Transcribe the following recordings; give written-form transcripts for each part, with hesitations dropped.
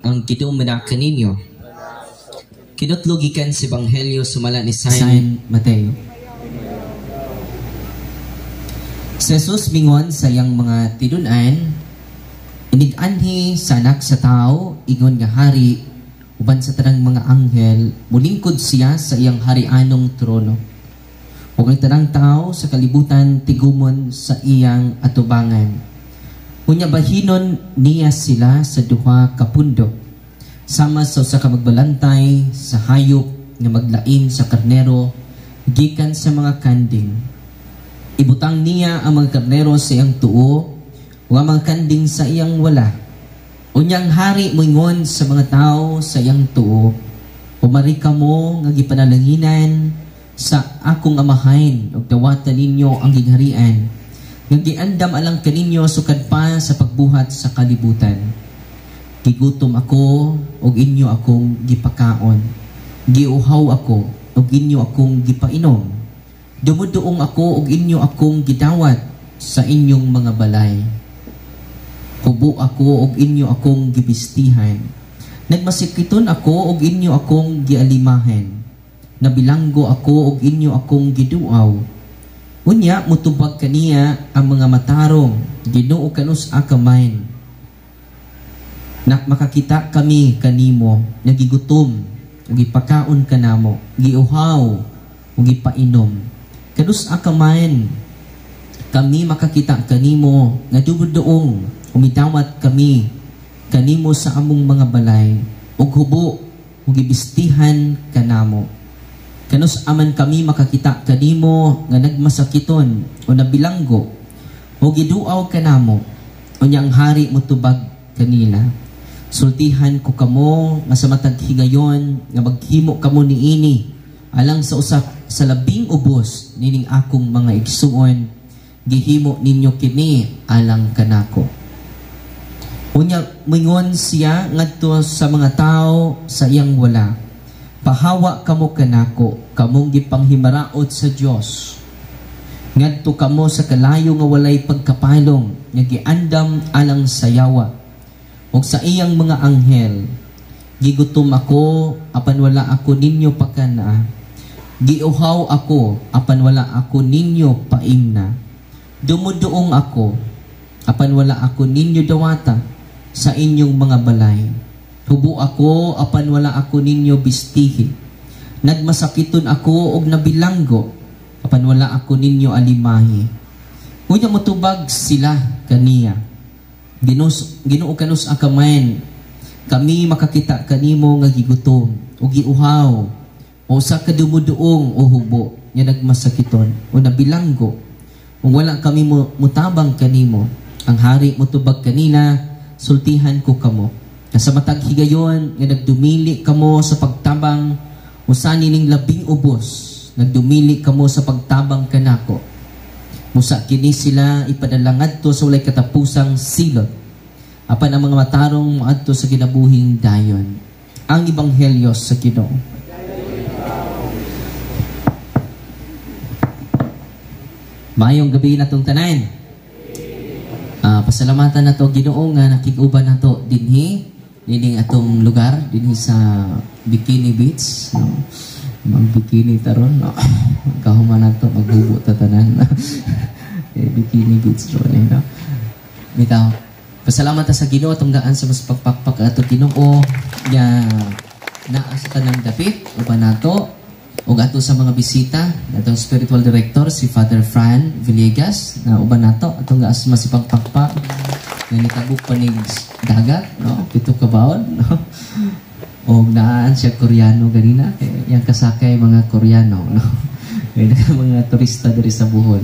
Ang Ginoo na kaninyo. Kinutlo gikan sa Ebanghelyo sumala ni San San Mateo. Si Jesus mingon sa iyang mga tinunan, "Inig-anhi sa Anak sa Tao, ingon nga hari, uban sa tanang mga anghel, mulingkod siya sa iyang harianong trono. Ug ang tanang tao sa kalibutan tigumon sa iyang atubangan. Unya bahinon niya sila sa duha ka pundo, sama sa usa ka magbalantay sa hayop nga maglain sa karnero gikan sa mga kanding. Ibutang niya ang mga karnero sa iyang tuo ug ang mga kanding sa iyang wala. Unya ang hari moingon sa mga tawo sa iyang tuo, 'Pumari kamo nga gipanalanginan sa akong amahain ug dawata ninyo ang gingharian nga giandam alang kaninyo sukad pa sa pagbuhat sa kalibutan. Gigutom ako ug inyo akong gipakaon. Giuhaw ako ug inyo akong gipainom. Dumuduong ako ug inyo akong gidawat sa inyong mga balay. Hubo ako ug inyo akong gibistihan. Nagmasikiton ako ug inyo akong gialimahan. Nabilanggo ako ug inyo akong giduaw.' Unya mutubag kaniya ang mga matarong, 'Ginoo, kanus-a ka man na makakita kami kanimo nagigutom ug gipakaon kanamo, giuhaw ug gipainom? Kanus-a ka man kami makakita kanimo nga dumuduong ug midawat kami kanimo sa among mga balay, ug hubo ug gibistihan kanamo? Kanus-a man kami makakita kanimo nga nagmasakiton o nabilanggo o giduaw kanamo?' Unya ang hari motubag kanila, 'Sultihan ko kamo nga sa matag higayon nga maghimo kamo niini alang sa usa sa labing ubos nining akong mga igsuon, gihimo ninyo kini alang kanako.' Unya mingon siya ngadto sa mga tawo sa iyang wala, 'Pahawa kamo kanako, kamong gipanghimaraot sa Dios. Ngadto kamo sa kalayo nga walay pagkapalong, nga giandam alang sa yawa ug sa iyang mga anghel. Gigutom ako, apan wala ako ninyo pakana. Giuhaw ako, apan wala ako ninyo paimna. Dumuduong ako, apan wala ako ninyo dawata sa inyong mga balay. Hubo ako, apan wala ako ninyo bistihi. Nagmasakiton ako og nabilanggo, apan wala ako ninyo alimahi.' Unya motubag sila kaniya, 'Ginoo, kanus-a ka man kami makakita kanimo nga gigutom o giuhaw o sa kadumuduong o hubo nga nagmasakiton o nabilanggo ug wala kami mutabang kanimo?' Ang hari motubag kanila, 'Sultihan ko kamo nga sa matag higayon nga nagdumili kamo sa pagtabang usa nining labing ubos, nagdumili kamo sa pagtabang kanako.' Musa kini sila ipadala ngadto sa walay katapusang silot, apan ang mga matarong moadto sa kinabuhing dayon.' Ang Ebanghelyo sa Ginoo. Maayong gabi natong tanan. Pasalamatan nato Ginoo nga nakig-uban nato dinhi nining atong lugar dinhi sa Bikini Beach, no? Magbikini taron, no? Magkahuman nato maghubo ta tanan. Bikini Beach ron, eh, no? Bitaw. Pasalamat ta sa Ginoo atong gaan sa mas pagpakpak ato Ginoo nga naa sa tanang dapit uban nato ug ato sa mga bisita atong spiritual director si Father Fran Villegas na uban nato atong gaan sa mas pagpakpak nga nitabok pa nig dagat, no? 7 ka baon, no? Og naan siya Koreano ganina, kay yang kasakay mga Koreano, no? Kay mga turista diri sa Bohol.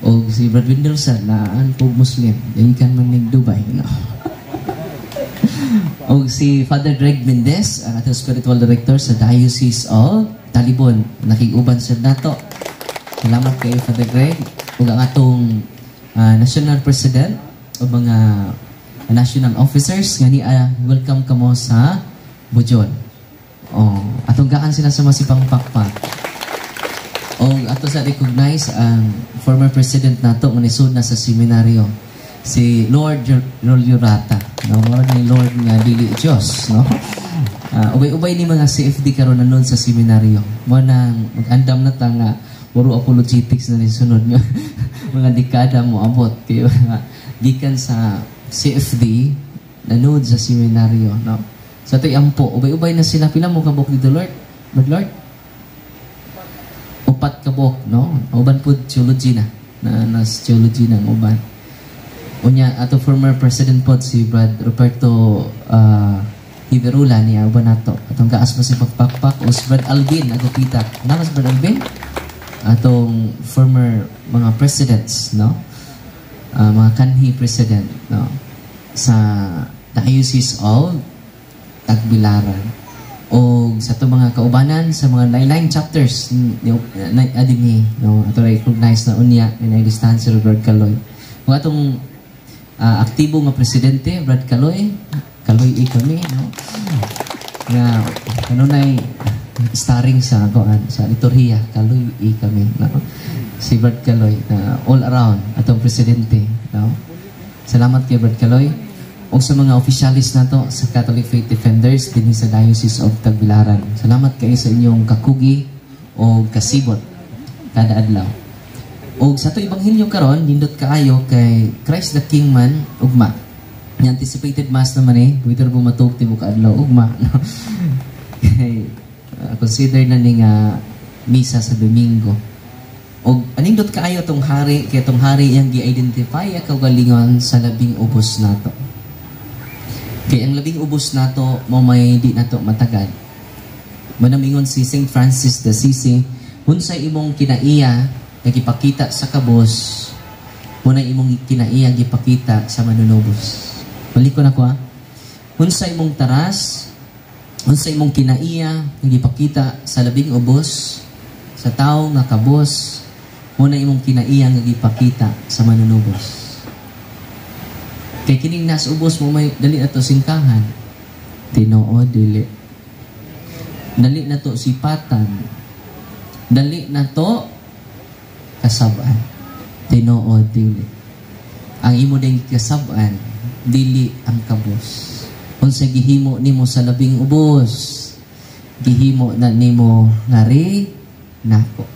Og si Brad Windelson naan po Muslim, gikan man nig Dubai, no? Og si Father Greg Mendez, ang atong spiritual director sa Diocese of Talibon, nakig-uban sad nato. Salamat kay Father Greg. Ug ang atong national president o mga national officers nga niya, welcome kamo sa Bujol. Oh, atong gaan sila sa masipang pakpak. O ato sa recognize ang former president nato nga nisud na sa seminaryo, si Lord Rolio Rata. No, mao ni Lord nga dili Dios, no? Ubay-ubay ni mga CFD karon nanon sa seminaryo. Mo nang mag-andam na ta nga puro apologetics na ni sunod nga mga dekada mo abot kay mga gikan sa CFD nanood sa seminaryo, no? Sa ito'y ampo, ubay-ubay na sila. Pila mo kabok dito, Lord? Lord, Lord? Upat kabok, no? Uban po theology na. Na, nas theology na ang uban. Unya, ato former president po si Brad Roberto Iberula niya, uban nato. Atong gaas mo si pagpakpak o si Brad Alvin Agupita. Namas Brad Alvin? Atong former mga presidents, no? Mga kanhi president, no? Sa Diocese of Tagbilaran. O sa itong mga kaubanan sa mga nine chapters ni na, adini, no, ato recognize na unya na distansya Brad Kaloy. Mga atong aktibo nga presidente Brad Kaloy, Kaloy i kami, no, nga kanunay starring sa kuan sa liturhiya, Kaloy i kami, no? Si Brad Kaloy na all around atong presidente, no? Salamat kay Brad Kaloy o sa mga officialis nato sa Catholic Faith Defenders dinhi sa Diocese of Tagbilaran. Salamat kayo sa inyong kakugi o kasibot kada adlaw. O sa ato ebanghelyo karon, nindot kaayo kay Christ the King man ugma. Yung anticipated mass naman eh, pwede ra bumatog tibuok adlaw ugma. No? Kay consider na ni nga misa sa Domingo. Og anindot kaayo tong hari, kay tong hari iyang gi-identify ang kaugalingon sa labing ubos nato. Kay ang labing ubos nato mo may di nato matagad. Manamingon si St. Francis de Assisi, unsay imong kinaiya nga gipakita sa kabos, muna imong kinaiya gipakita sa manunubos. Balik ko na ko ha. Unsay imong taras, unsay imong kinaiya nga gipakita sa labing ubos, sa tawo nga kabos, muna imong kinaiya nga gipakita sa manunubos. Kay kining nas ubos mo may dali na to singkahan. Tinuod dili. Dali na to sipatan. Dali na to kasab-an. Tinuod dili. Ang imo ding kasab-an dili ang kabos. Unsa gihimo nimo sa labing ubos, gihimo na nimo ngari nako.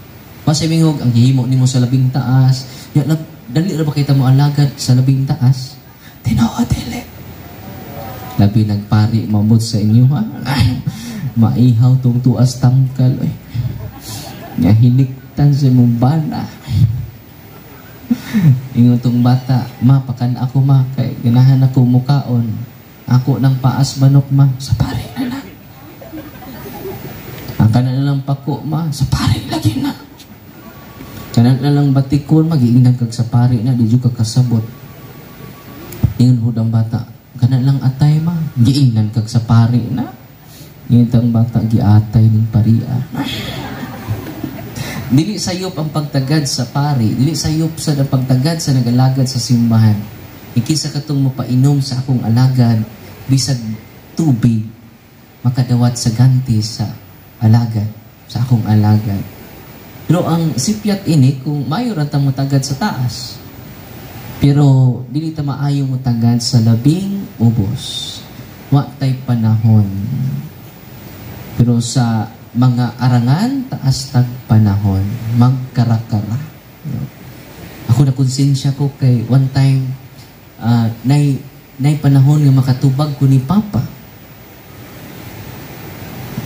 Masay mingog ang gihimo nimo sa labing taas. Ya, dali ra ba kita mo alagad sa labing taas? Tinuod dili. Labi nagpari maabot sa inyo ha. Maihaw tong tuas tangkal oy. Nga hiniktan sa imong bana. Ingon tong bata, "Ma, pakan ako ma, kay ganahan ako mukaon. Ako ng paas manok ma, sa pari na lang. Ang kanan na lang pako ma, sa pari lagi na. Kanan na lang batikon, magiingnan kag sa pari na, di jud ka kasabot." Ingon hud ang bata, "Kanan lang atay ma, giingnan kag sa pari na." Ingon tang bata, "Giatay ning paria." Dili sayop ang pagtagad sa pari, dili sayop sa ang pagtagad sa nagalagad sa simbahan. Ikisa katong mapainom sa akong alagad, bisag tubig, makadawat sa ganti sa alagad, sa akong alagad. Pero ang sipyat ini, kung mayo ra ta motagad sa taas, pero dili ta maayo motagad sa labing ubos. Wa tay panahon. Pero sa mga arangan, taas tag panahon, magkarakara. No? Ako na konsensya ko kay one time, nay panahon nga makatubag ko ni Papa.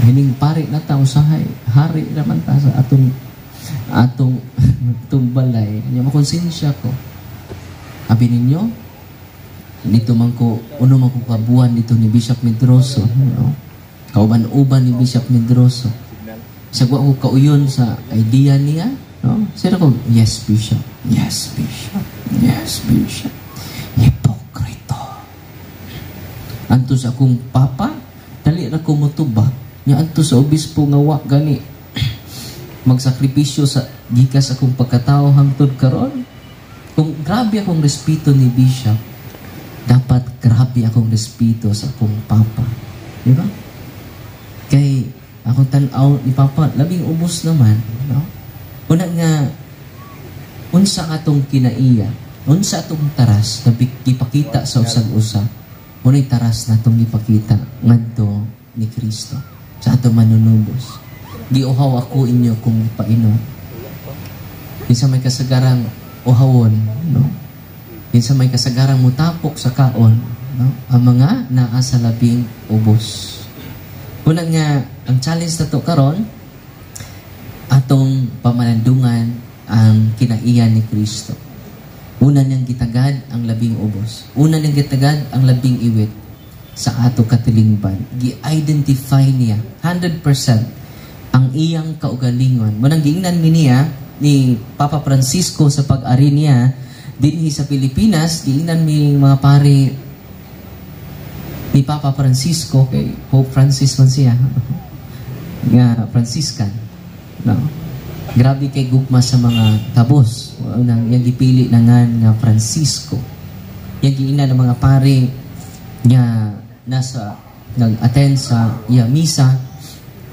Hining pari na ta usahay, hari naman ta sa atong atong atong balay. Nya makonsensya ko. Abi ninyo, dito man ko, uno man ko kabuan dito ni Bishop Medroso, no? Kauban-uban ni Bishop Medroso. Sa wa ko kauyon sa idea niya, no? Sira ko, "Yes, Bishop. Yes, Bishop. Yes, Bishop." Hipokrito. Anto sa akong papa, dali ra ko motubag. Nya anto sa obispo nga wa gani magsakripisyo sa gikas akong pagkatao hangtod karon. Kung grabe akong respeto ni Bishop, dapat grabe akong respeto sa akong papa. Di ba? Kay akong tan-aw ni Papa, labing ubos naman, no? Una nga, unsa atong kinaiya, unsa atong taras na gipakita sa usag-usa, Muna'y taras na itong gipakita ngadto ni Kristo sa ato manunubos. Giuhaw ako inyo kung gipainom. Kinsa may kasagarang uhawon, no? Kinsa may kasagarang mutapok sa kaon, no? Ang mga naa sa labing ubos. Una nga, ang challenge na to karon, atong pamalandungan ang kinaiyan ni Kristo. Una niyang gitagad ang labing ubos. Una niyang gitagad ang labing iwit sa ato katilingban. Gi-identify niya 100% ang iyang kaugalingon. Munang giingnan mi niya ni Papa Francisco sa pag-ari niya dinhi sa Pilipinas, giingnan mi mga pare ni Papa Francisco, kay Pope Francis man siya nga Franciscan, no? Grabe kay gugma sa mga kabos. Unang iyang gipili na nga nga Francisco. Iyang giingnan ng mga pare nga nasa nag-attend sa iya misa,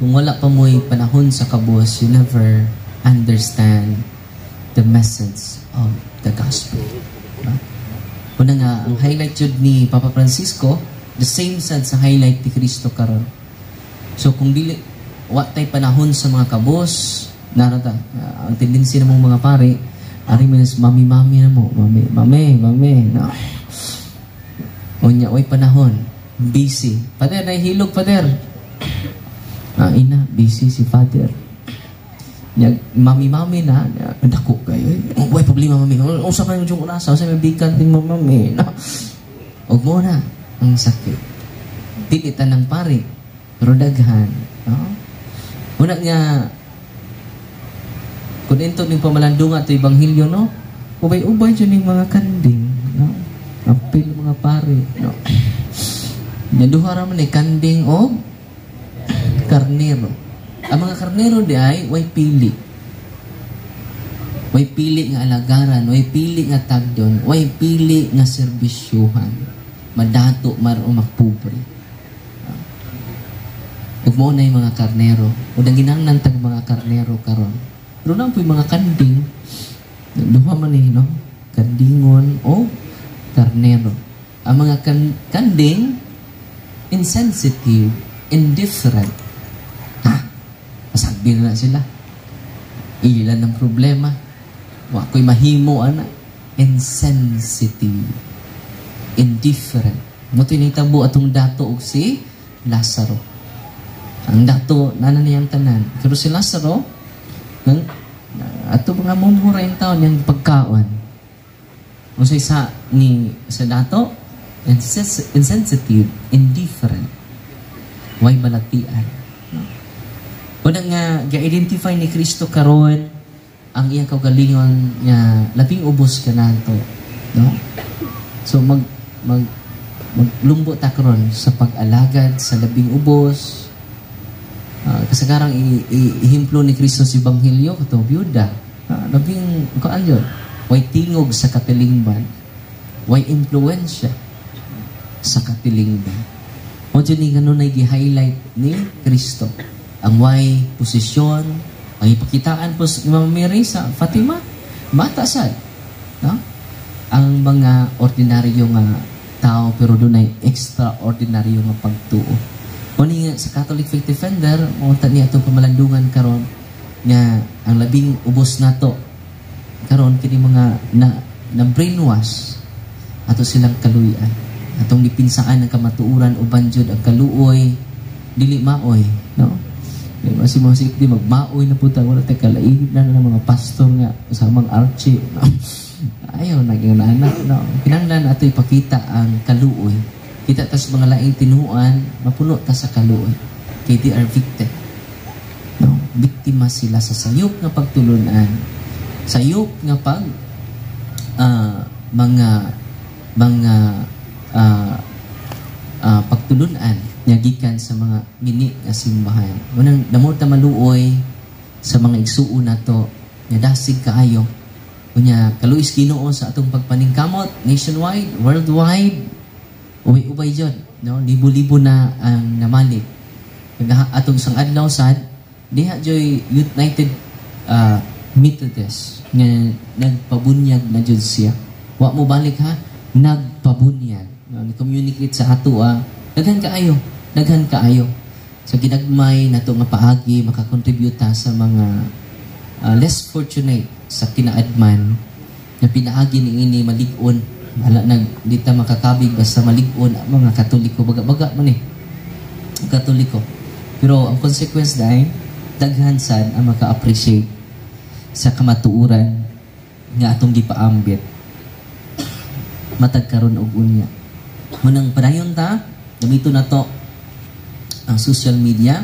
kung wala pa mo'y panahon sa kabos, you never understand the message of the gospel. Diba? Una nga, ang highlight yun ni Papa Francisco, the same sad sa highlight ni Kristo karon. So kung dili, wa tay panahon sa mga kabos, narata, ang tendency ng mga pare, ari minas mami-mami na mo, mami, mami, mami, no. Unya, oy panahon, busy. Father, nahihilog, Father. Ah, ina, busy si Father. Nya, mami-mami na, dako kayo. Oh, way problema, mami. Usa kayo yung unasa, usa may bikan ting mami. No. Og mo na ang sakit. Dili tanang pare, pero daghan. No? Una nga, kung into ning pamalandungan to ebanghelyo, no? Ubay-ubay jud ning mga kanding, no? Apil mga pare, no? Nya duha ra man ni kanding og karnero. Ang mga karnero di ay way pili. Way pili nga alagaran, way pili nga tagdon, way pili nga serbisyuhan. Madato mar o magpobre. Ug mo na yung mga karnero. Unang ginangnan tag mga karnero karon. Pero na po yung mga kanding. Duha man eh, no? Kandingon o karnero. Ang mga kanding, insensitive, indifferent. Ha? Masagbi na sila. Ilan ang problema. Wa ko'y mahimo, ana. Insensitive. Indifferent. Mo tinitabo atong dato og si Lazaro. Ang dato, nana niyang tanan. Pero si Lazaro, nang, ato mga mumura yung taon niyang pagkaon. O sa isa ni sa dato, insensitive, indifferent. Way balatian. No? Una nga, ga-identify ni Kristo karon ang iyang kaugalingon nga labing ubos ka nato. No? So maglumbo ta karon sa pag-alagad sa labing ubos. Kasagarang ihimplo ni Kristo sa Ebanghelyo katong byuda. Labing kuan yun. Way tingog sa katilingban. Way impluwensya sa katilingban. O dyan ni kanunay gi-highlight ni Kristo. Ang way posisyon, ang ipakitaan po sa Mama Mary sa Fatima, mata sad. No? Ang mga ordinaryo nga tao pero dunay extraordinaryo nga pagtuo. Muna nga sa Catholic Faith Defender, munta niya itong pamalandungan karon nga ang labing ubos nato karon kini mga na brainwash ato silang kaluyan. Atong gipinsaan ang kamatuoran uban jud ang kaluoy dili maoy, no? Di ba si mga di magmaoy na punta wala tay kalaig na ng mga pastor nga usamang Archie, no? Ayaw naging anak, no? Kinahanglan ato ipakita ang kaluoy. Kita tas mga laing tinuan, mapuno ta sa kaluoy. Kay they are victim. No? Biktima sila sa sayop nga pagtulunan, sayop nga pag mga mga pagtulunan nga gikan sa mga mini nga simbahan. Unang damo ta maluoy sa mga igsuon nato nga dasig kaayo. Unya kaluoy Ginoo sa atong pagpaningkamot nationwide, worldwide. Ubay-ubay jud, no? Libo-libo na ang namalik. Atong sang adlaw sad diha joy United Methodist nga nagpabunyag na jud siya. Wa mo balik ha, nagpabunyag. No, ni-communicate sa ato ah. Daghan kaayo, daghan kaayo. Sa ginagmay nato nga paagi makakontribute ta sa mga less fortunate sa kinaadman na pinaagi ni ini malig-on. Wala nag di ta makakabig basta malig-on ang mga Katoliko, baga-baga man eh. Katoliko. Pero ang consequence dahil daghan sad ang maka-appreciate sa kamatuoran nga atong gipaambit matag karon og unya. Munang padayon ta, gamito na to ang social media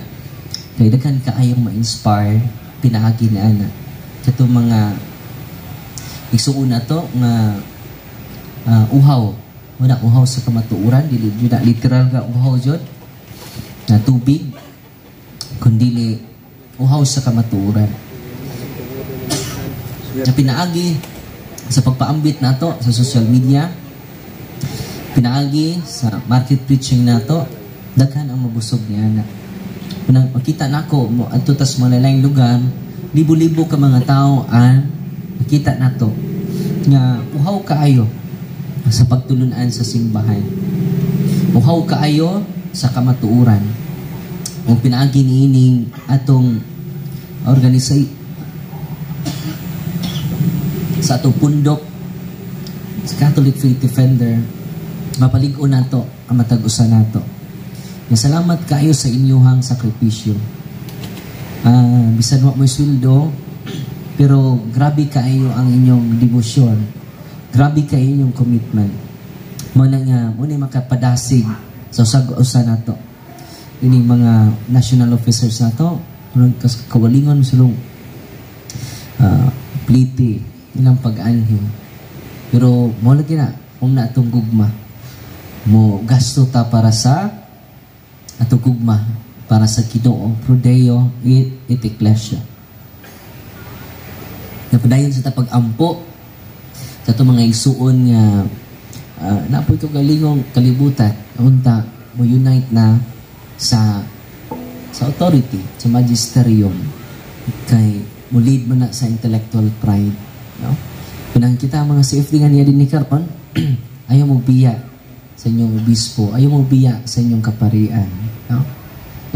kay daghan kaayong ma-inspire pinaagi na ana. Katong mga igsuon na to nga uhaw, wala uhaw sa kamatuoran, dili jud na literal nga uhaw jud na tubig, kundi uhaw sa kamatuoran. Na pinaagi sa pagpaambit nato sa social media, pinaagi sa market preaching nato, daghan ang mabusog niya na. Kung makita nako mo adto tas mga laing lugar, libo-libo ka mga tao ang makita nato nga uhaw kaayo sa pagtulunan sa simbahan. Uhaw kaayo sa kamatuoran. Ug pinaagi niining atong organisa sa atong pundok sa Catholic Faith Defender, mapalig-on nato ang matag usa nato. Nga salamat kaayo sa inyuhang sakripisyo. Bisan wa mo'y sweldo, pero grabe kaayo ang inyong debosyon. Grabe kaayo inyong commitment. Mo na nga, mo na makapadasig sa usag-usa nato. Ining mga national officers nato, murag kawalingon silong pliti ilang pag-anhi. Pero mo lagi na kung na atong gugma, mo gasto ta para sa atong gugma para sa Ginoo, pro Deo et Ecclesia. Napadayon sa pag-ampo sa atong mga igsuon nga napoy ko galingong kalibutan, unta mo unite na sa authority, sa magisterium, kay mo lead man na sa intellectual pride, no? Pinang kita mga CFD nga niya din ni karon, ayaw mo biya sa inyong obispo, ayaw mo biya sa inyong kaparian, no?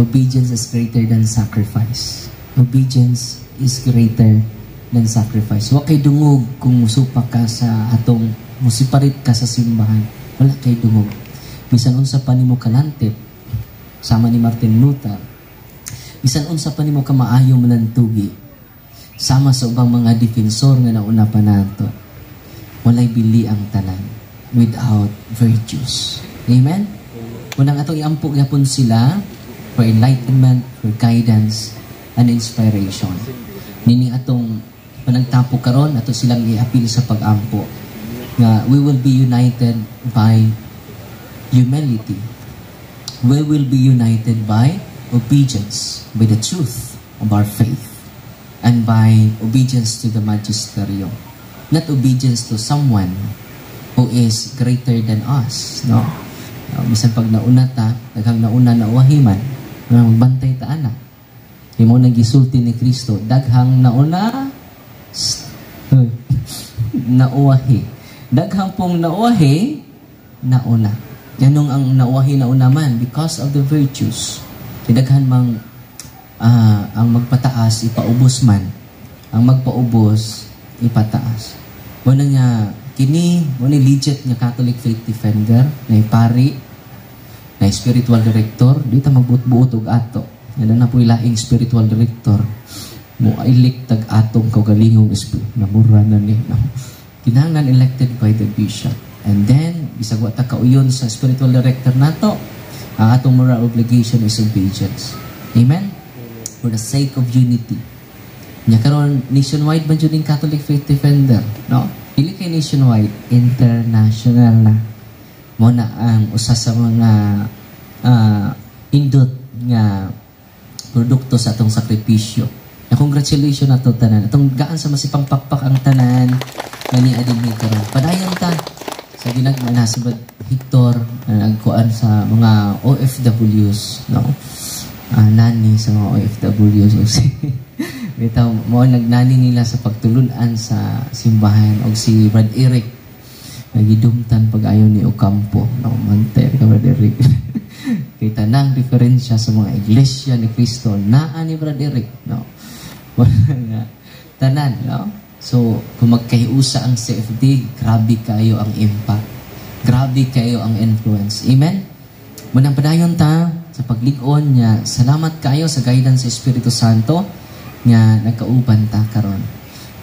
Obedience is greater than sacrifice. Obedience is greater than sacrifice. Wa kay dungog kung musupak ka sa atong musiparit ka sa simbahan. Wala kay dungog. Bisan unsa pa nimo kalantip, sama ni Martin Luther. Bisan unsa pa nimo kamaayo malantugi, sama sa ubang mga defensor nga nauna pa nato. Walay bili ang tanan without virtues. Amen? Unang atong iampo gyapon sila for enlightenment, for guidance, and inspiration. Nini atong panagtapo karon, ato silang iapil sa pag-ampo nga we will be united by humility. We will be united by obedience, by the truth of our faith, and by obedience to the magisterium. Not obedience to someone who is greater than us, no? Bisan pag nauna ta, daghang nauna na uwahiman, nga magbantay ta ana. Imo nang gisulti ni Kristo, daghang nauna nauwahi. Daghang pong nauwahi, nauna. Ganong ang nauwahi nauna man because of the virtues. Daghan mang ang magpataas ipaubos man. Ang magpaubos ipataas. Mo na nga kini mo ni legit nga Catholic Faith Defender na pari na spiritual director, di ta magbuot-buot og ato. Yan na po laing spiritual director mo elect tag atong kaugalingong namura na ni, no? Kinahanglan elected by the bishop. And then bisag wa ta kauyon sa spiritual director nato, ang atong moral obligation is obedience. Amen. For the sake of unity. Nya karon nationwide man jud ning Catholic Faith Defender, no? Dili kay nationwide, international na. Mo na ang usa sa mga indot nga produkto sa atong sakripisyo. Na congratulations nato tanan. Atong gaan sa masipang pakpak ang tanan nga niya din ni karon. Padayon ta sa ginagma na si Brad Hector na nagkuan sa mga OFWs, no? Nani sa mga OFWs o si bitaw mo nagnani nila sa pagtulunan sa simbahan, og si Brad Eric Nagidumtan pag ayo ni Ocampo, no, mantay ka, Brother Rick. Kay tanang referensya sa mga Iglesia ni Cristo naa ni Brother Rick, no. Wala nga tanan, no. So kung magkahiusa ang CFD, grabe kayo ang impact. Grabe kayo ang influence. Amen. Munang padayon ta sa paglig-on niya. Salamat kayo sa guidance sa Espiritu Santo nga nagkauban ta karon.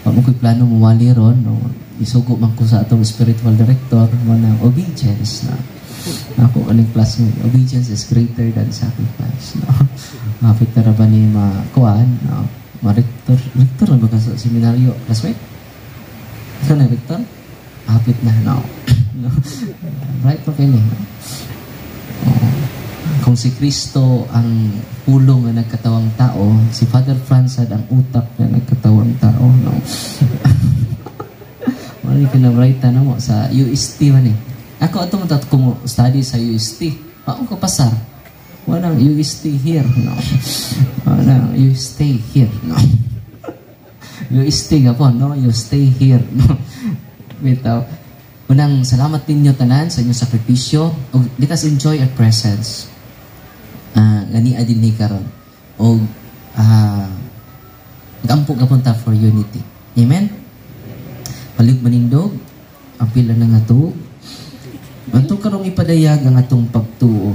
Wa mo ko'y plano muwali ron, no? Isugo man ko sa atong spiritual director mo na obedience na. Ako aning classmate, obedience is greater than sacrifice, no. Mapit na ra ba ni makuan, no? Ma-rector, rector na ba ka sa seminaryo, classmate? Ikaw na rector? Hapit na, no? No? Right pa kini, no? Oo. Kung si Kristo ang pulong nga nagkatawang tao, si Father Franz ang utak na nagkatawang tao, no? Wala ka na right na mo sa UST man eh. Ako ato mo kung study sa UST. Ako ka pasar. Walang you stay here, no. Walang you stay here, no. You stay ka po, no? You stay here, no. Bitaw. Unang salamat ninyo tanan sa inyong sakripisyo. Ug let us enjoy our presence. Gani din ni karon. Og gampo gapon ta for unity. Amen. Palihog manindog ang pila na nga tuog. Anto karong ipadayag ang atong pagtuo.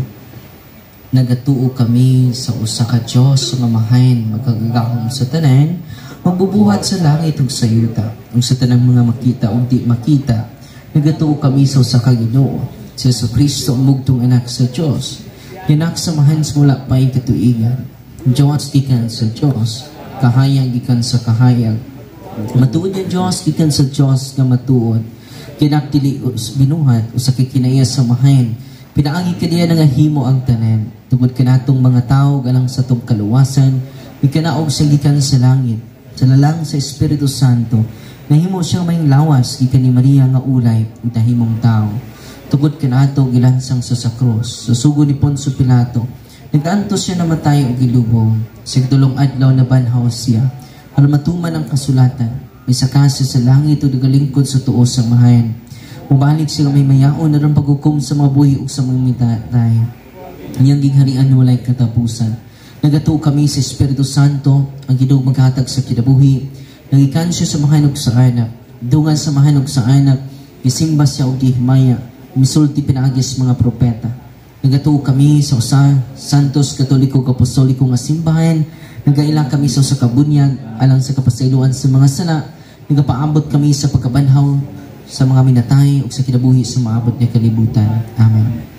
Nagatuo kami sa usa ka Dios nga Amahan, makagagahom sa tanan, magbubuhat sa langit ug sa yuta, ug sa tanang mga makita ug di makita. Nagatuo kami sa usa ka Ginoo, si Jesu Cristo, ang bugtong anak sa Dios. Anak sa Amahan sa wala pa'y katuigan. Diyos gikan sa Diyos, kahayag gikan sa kahayag. Matuod nga Diyos gikan sa Diyos nga matuod. Kinak dili binuhat, usa kay kinaiya sa Amahan. Pinaagi kaniya nahimo ang tanan. Tungod kanatong mga tao alang sa atong kaluwasan, mikanaog siya gikan sa langit. Sa lalang sa Espiritu Santo, nahimo siyang may lawas gikan ni Maria nga ulay ug nahimong tao. Tungod kanato gilansang sa krus. Sa sugo ni Poncio Pilato, nag-antos siya, namatay ug gilubong. Sa ikatulong adlaw nabanhaw siya. Aron matuman ang kasulatan, misaka siya sa langit ug nagalingkod sa tuo sa Amahan. Mubalik siya may mayaon aron paghukom sa mga buhi ug sa mga minatay. Iyang gingharian walay katapusan. Nagatuo kami sa Espiritu Santo, ang Ginoong maghatag sa kinabuhi. Nagikan siya sa Amahan ug sa Anak. Dungan sa Amahan ug sa Anak, gisimba siya og gihimaya, misulti pinaagi sa mga propeta. Nagatuo kami sa usa Santos Katoliko ug Apostoliko nga simbahan. Nagaila kami sa usa ka bunyag alang sa kapasayloan sa mga sala. Nagapaabot kami sa pagkabanhaw sa mga minatay ug sa kinabuhi sa maabot nga kalibutan. Amen.